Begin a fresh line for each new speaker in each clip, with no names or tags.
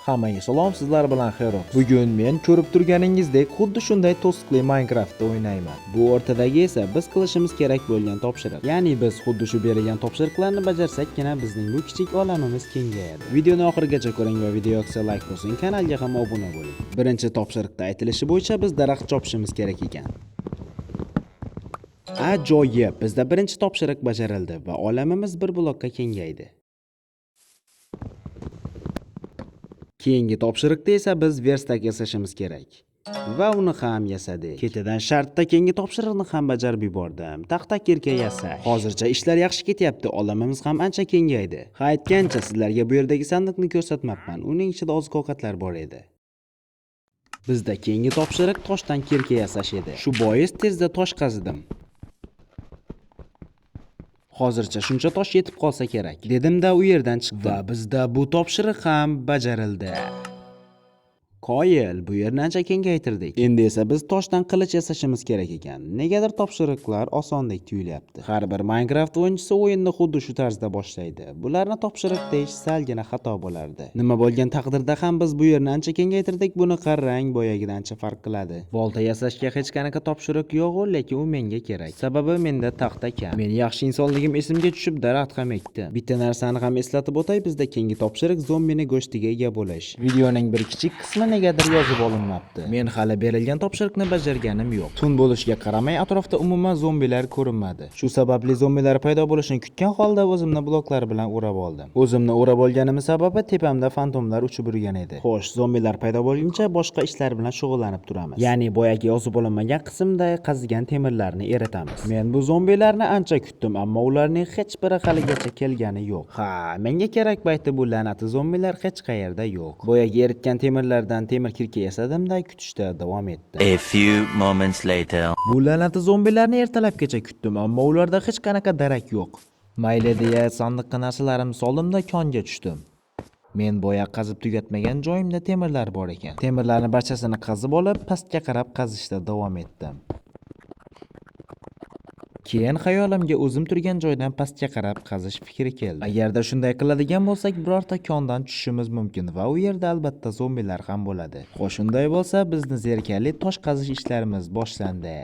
Hammaga salom, sizlar bilan Herox. Bugun men ko'rib turganingizdek xuddi shunday to'siqli Minecraftda o'ynayman. Bu o'rtadagi esa biz qilishimiz kerak bo'lgan topshiriq. Ya'ni biz xuddi shu berilgan topshiriqlarni bajarsakkina bizning bu kichik olamimiz kengayadi. Videoni oxirigacha ko'ring va video yoqsa like bosing, kanalga ham obuna bo'ling. Birinchi topshiriqda aytilishi bo'yicha biz daraxt chopishimiz kerak ekan. Ajoyib, bizda birinchi topshiriq bajarildi va olamimiz bir blokka kengaydi. Keyingi topshiriqda esa biz verstak yasashimiz kerak. Va uni ham yasadik. Ketidan shartda keyingi topshiriqni ham bajarib yubordim. Taxta kirka yasash. Hozircha ishlar yaxshi ketyapti, olamimiz ham ancha kengaydi. Ha, aytgancha sizlarga bu yerdagi sandiqni ko'rsatmabman. Uning ichida oziq-ovqatlar bor edi. Bizda keyingi topshiriq toshdan kirka yasash edi. Shu bois tezda tosh qazidim. Hozircha shuncha tosh yetib qolsa kerak, dedim-da u yerdan chiqdim. Va bizda bu topshiriq ham bajarildi. Qoyil, bu yerni ancha kengaytirdik. Endi esa biz toshdan qilich yasashimiz kerak ekan. Negadir topshiriqlar osondek tuyulyapti. Har bir Minecraft o'yinchisi o'yinni xuddi shu tarzda boshlaydi. Bularni topshiriq deyish salgina xato bo'lardi. Nima bo'lgan taqdirda ham biz bu yerni ancha kengaytirdik. Buni qarang, boyagidan ancha farq qiladi. Bolta yasashga hech qanaqa topshiriq yo'q, lekin u menga kerak. Sababi menda taxta kam. Men yaxshi insonligim esimga tushib daraxt ham ekdim. Bitta narsani ham eslatib o'tay, bizda keyingi topshiriq zombini go'shtiga ega bo'lish. Videoning bir kichik qismi negadir yozib olinmabdi. Men hali berilgan topshiriqni bajarganim yo'q. Tun bo'lishiga qaramay atrofda umuman zombilar ko'rinmadi. Shu sababli zombilar paydo bo'lishini kutgan holda o'zimni bloklar bilan o'rab oldim. O'zimni o'rab olganim sababi tepamda fantomlar uchib yurgan edi. Xo'sh, zombilar paydo bo'lguncha boshqa ishlar bilan shug'ullanib turamiz. Ya'ni boyagi yozib olinmagan qismda qazigan temirlarni eritamiz. Men bu zombilarni ancha kutdim, ammo ularning hech biri haligacha kelgani yo'q. Ha, menga kerak payti bu la'nati zombilar hech qayerda yo'q. Boyagi eritgan temirlardan temir kirka yasadim-da kutishda davom etdim.
A few moments later.
Bu la'nati zombilarni ertalabgacha kutdim, ammo ularda hech qanaqa darak yo'q. Mayli deya sandiqqa narsalarimni soldim-da konga tushdim. Men boya qazib tugatmagan joyimda temirlar bor ekan. Temirlarni barchasini qazib olib, pastga qarab qazishda davom etdim. Keyin xayolimga o'zim turgan joydan pastga qarab qazish fikri keldi. Agarda shunday qiladigan bo'lsak, birorta kondan tushishimiz mumkin va u yerda albatta zombilar ham bo'ladi. Xo'sh, unday bo'lsa, bizni zerikarli tosh qazish ishlarimiz boshlandi.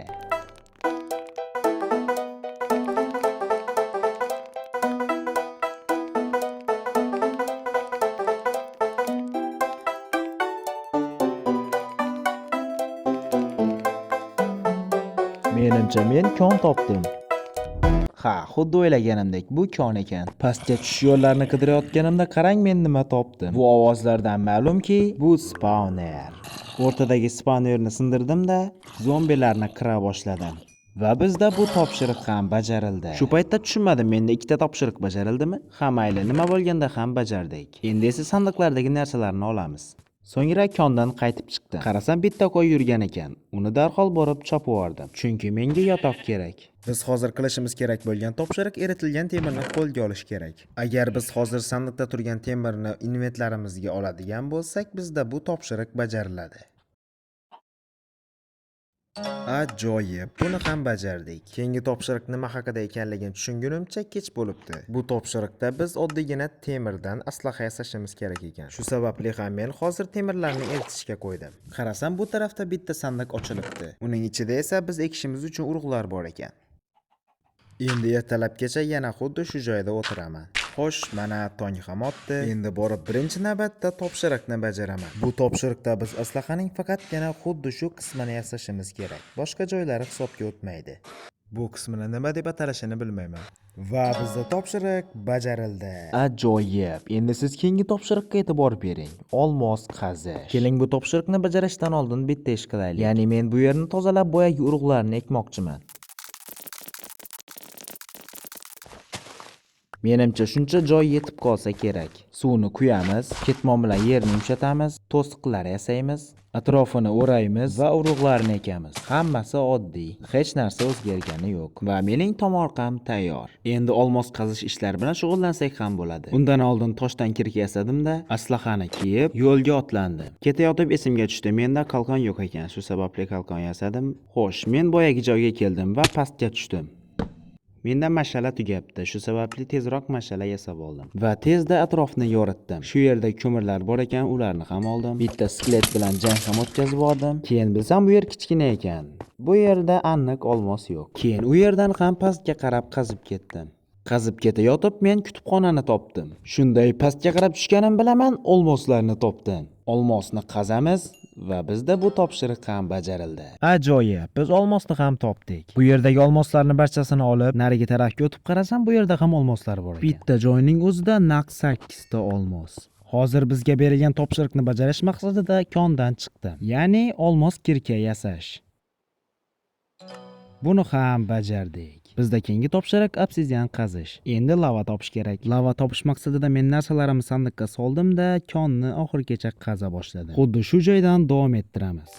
Menimcha, men kon topdim. Ha, xuddi o'ylaganimdek, bu kon ekan. Pastga tushish yo'llarini qidirayotganimda qarang men nima topdim. Bu ovozlardan ma'lumki, bu spawner. O'rtadagi spawnerni sindirdim-da, zombilarni qira boshladim. Va bizda bu topshiriq ham bajarildi. Shu paytda tushunmadim, menda ikkita topshiriq bajarildimi? Ha, mayli, nima bo'lganda ham bajardik. Endi esa sandiqlardagi narsalarni olamiz. So'ngra kondan qaytib chiqdim. Qarasam bitta qo'y yurgan ekan. Uni darhol borib chopib yubordim. Chunki menga yotoq kerak. Biz hozir qilishimiz kerak bo'lgan topshiriq eritilgan temirni qo'lga olish kerak. Agar biz hozir sandiqda turgan temirni inventlarimizga oladigan bo'lsak, bizda bu topshiriq bajariladi. Ajoyib, buni ham bajardik. Keyingi topshiriq nima haqida ekanligini tushungunimcha kech bo'libdi. Bu topshiriqda biz oddiygina temirdan aslaha yasashimiz kerak ekan. Shu sababli ham men hozir temirlarni eritishga qo'ydim. Qarasam bu tarafda bitta sandiq ochilibdi. Uning ichida esa biz ekishimiz uchun urug'lar bor ekan. Endi ertalabgacha yana xuddi shu joyda o'tiraman. Xo'sh, mana tong ham otdi. Endi borib birinchi navbatda topshiriqni bajaraman. Bu topshiriqda biz aslahaning faqatgina xuddi shu qismini yasashimiz kerak. Boshqa joylari hisobga o'tmaydi. Bu qismini nima deb atalishini bilmayman. Va bizda topshiriq bajarildi. Ajoyib. Endi siz keyingi topshiriqga e'tibor bering. Olmos qazish. Keling, bu topshiriqni bajarishdan oldin bitta ish qilaylik. Ya'ni men bu yerni tozalab boyagi urug'larni ekmoqchiman. Menimcha shuncha joy yetib qolsa kerak. Suvni quyamiz, ketmon bilan yerni yumshatamiz, to'siqlar yasaymiz, atrofini o'raymiz va urug'larni ekamiz. Hammasi oddiy, hech narsa o'zgargani yo'q. Va mening tomorqam tayyor. Endi olmos qazish ishlari bilan shug'ullansak ham bo'ladi. Undan oldin toshdan kirka yasadim-da, aslahani kiyib yo'lga otlandim. Ketayotib esimga tushdi, menda qalqon yo'q ekan, shu sababli qalqon yasadim. Xo'sh, men boyagi joyga keldim va pastga tushdim. Menda mashala tugabdi. Shu sababli tezroq mashala yasab oldim va tezda atrofni yoritdim. Shu yerda ko'mirlar bor ekan, ularni ham oldim. Bitta skelet bilan jang ham o'tkazib yubordim. Keyin bilsam bu yer kichkina ekan. Bu yerda aniq olmos yo'q. Keyin u yerdan ham pastga qarab qazib ketdim. Qazib ketayotib men kutubxonani topdim. Shunday pastga qarab tushganim bilaman olmoslarni topdim. Olmosni qazamiz va bizda bu topshiriq ham bajarildi. Ajoyib, biz olmosni ham topdik. Bu yerdagi olmoslarni barchasini olib, narigi tarafga o'tib qarasam, bu yerda ham olmoslar bor ekan. Bitta joyning o'zida naq 8 ta olmos. Hozir bizga berilgan topshiriqni bajarish maqsadida kondan chiqdim. Ya'ni olmos kirka yasash. Buni ham bajardik. Bizda keyingi topshiriq obsidian qazish. Endi lava topish kerak. Lava topish maqsadida men narsalarimni sandiqqa soldim-da, konni oxirigacha qaza boshladim. Xuddi shu joydan davom ettiramiz.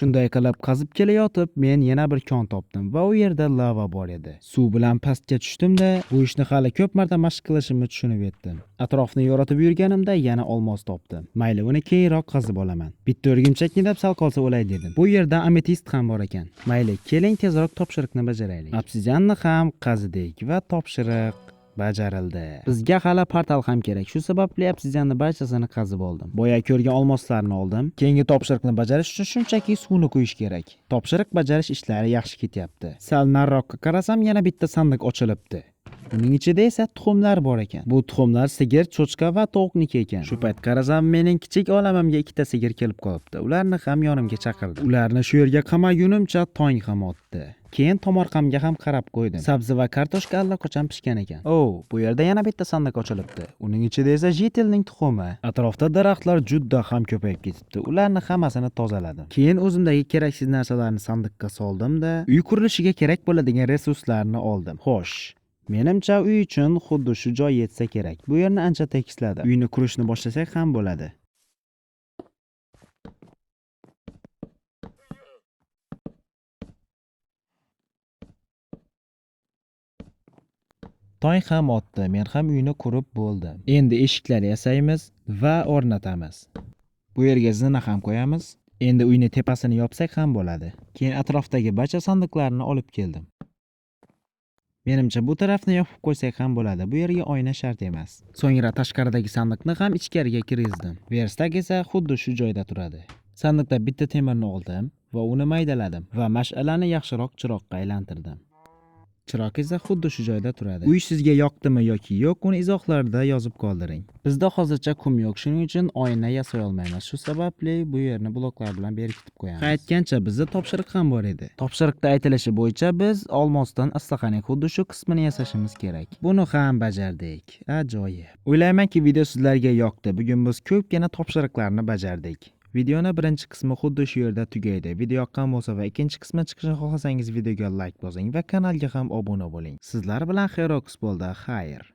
Shunday qilib qazib kelayotib, men yana bir kon topdim va u yerda lava bor edi. Suv bilan pastga tushdim-da, bu ishni hali ko'p marta mashq qilishimni tushunib yetdim. Atrofni yoritib yurganimda yana olmos topdim. Mayli, uni keyinroq qazib olaman. Bitta o'rgimchakni deb sal qolsa o'lay dedim. Bu yerda ametist ham bor ekan. Mayli, keling tezroq topshiriqni bajaraylik. Obsidianni ham qazidik va topshiriq bajarildi. Bizga hali portal ham kerak. Shu sababli obsidianni barchasini qazib oldim. Boya ko'rgan olmoslarni oldim. Keyingi topshiriqni bajarish uchun shunchaki suvni quyish kerak. Topshiriq bajarish ishlari yaxshi ketyapti. Sal nariroqqa qarasam yana bitta sandiq ochilibdi. Uning ichida esa tuxumlar bor ekan. Bu tuxumlar sigir, cho'chqa va tovuqniki ekan. Shu payt qarasam mening kichik olamimga ikkita sigir kelib qolibdi. Ularni ham yonimga chaqirdim. Ularni shu yerga qamagunimcha tong ham otdi. Keyin tomorqamga ham qarab qo'ydim. Sabzi va kartoshka allaqachon pishgan ekan. O, bu yerda yana bitta sandiq ochilibdi. Uning ichida esa jitelning tuxumi. Atrofda daraxtlar juda ham ko'payib ketibdi. Ularni hammasini tozaladim. Keyin o'zimdagi keraksiz narsalarni sandiqqa soldim-da, uy qurilishiga kerak bo'ladigan resurslarni oldim. Xo'sh, menimcha uy uchun xuddi shu joy yetsa kerak. Bu yerni ancha tekisladim. Uyni qurishni boshlasak ham bo'ladi. Tong ham otdi, men ham uyni qurib bo'ldim. Endi eshiklar yasaymiz va o'rnatamiz. Bu yerga zina ham qo'yamiz. Endi uyni tepasini yopsak ham bo'ladi. Keyin atrofdagi barcha sandiqlarni olib keldim. Menimcha bu tarafni yopib qo'ysak ham bo'ladi. Bu yerga oyna shart emas. So'ngra tashqaridagi sandiqni ham ichkariga kirgizdim. Verstak esa xuddi shu joyda turadi. Sandiqda bitta temirni oldim va uni maydaladim va mash'alani yaxshiroq chiroqqa aylantirdim. Chiroq esa xuddi shu joyda turadi. Uy sizga yoqdimi yoki yo'q, uni izohlarda yozib qoldiring. Bizda hozircha qum yo'q, shuning uchun oyna yasay olmaymiz. Shu sababli bu yerni bloklar bilan berkitib qo'yamiz. Qaytgancha bizda topshiriq ham bor edi. Topshiriqda aytilishi bo'yicha biz olmosdan aslahaning xuddi shu qismini yasashimiz kerak. Buni ham bajardik. Ajoyib. O'ylaymanki, video sizlarga yoqdi. Bugun biz ko'pgina topshiriqlarni bajardik. Videoni birinchi qismi xuddi shu yerda tugaydi. Video yoqqan bo'lsa va ikkinchi qismi chiqishini xohlasangiz videoga like bosing va kanalga ham obuna bo'ling. Sizlar bilan Herox bo'ldi. Xayr.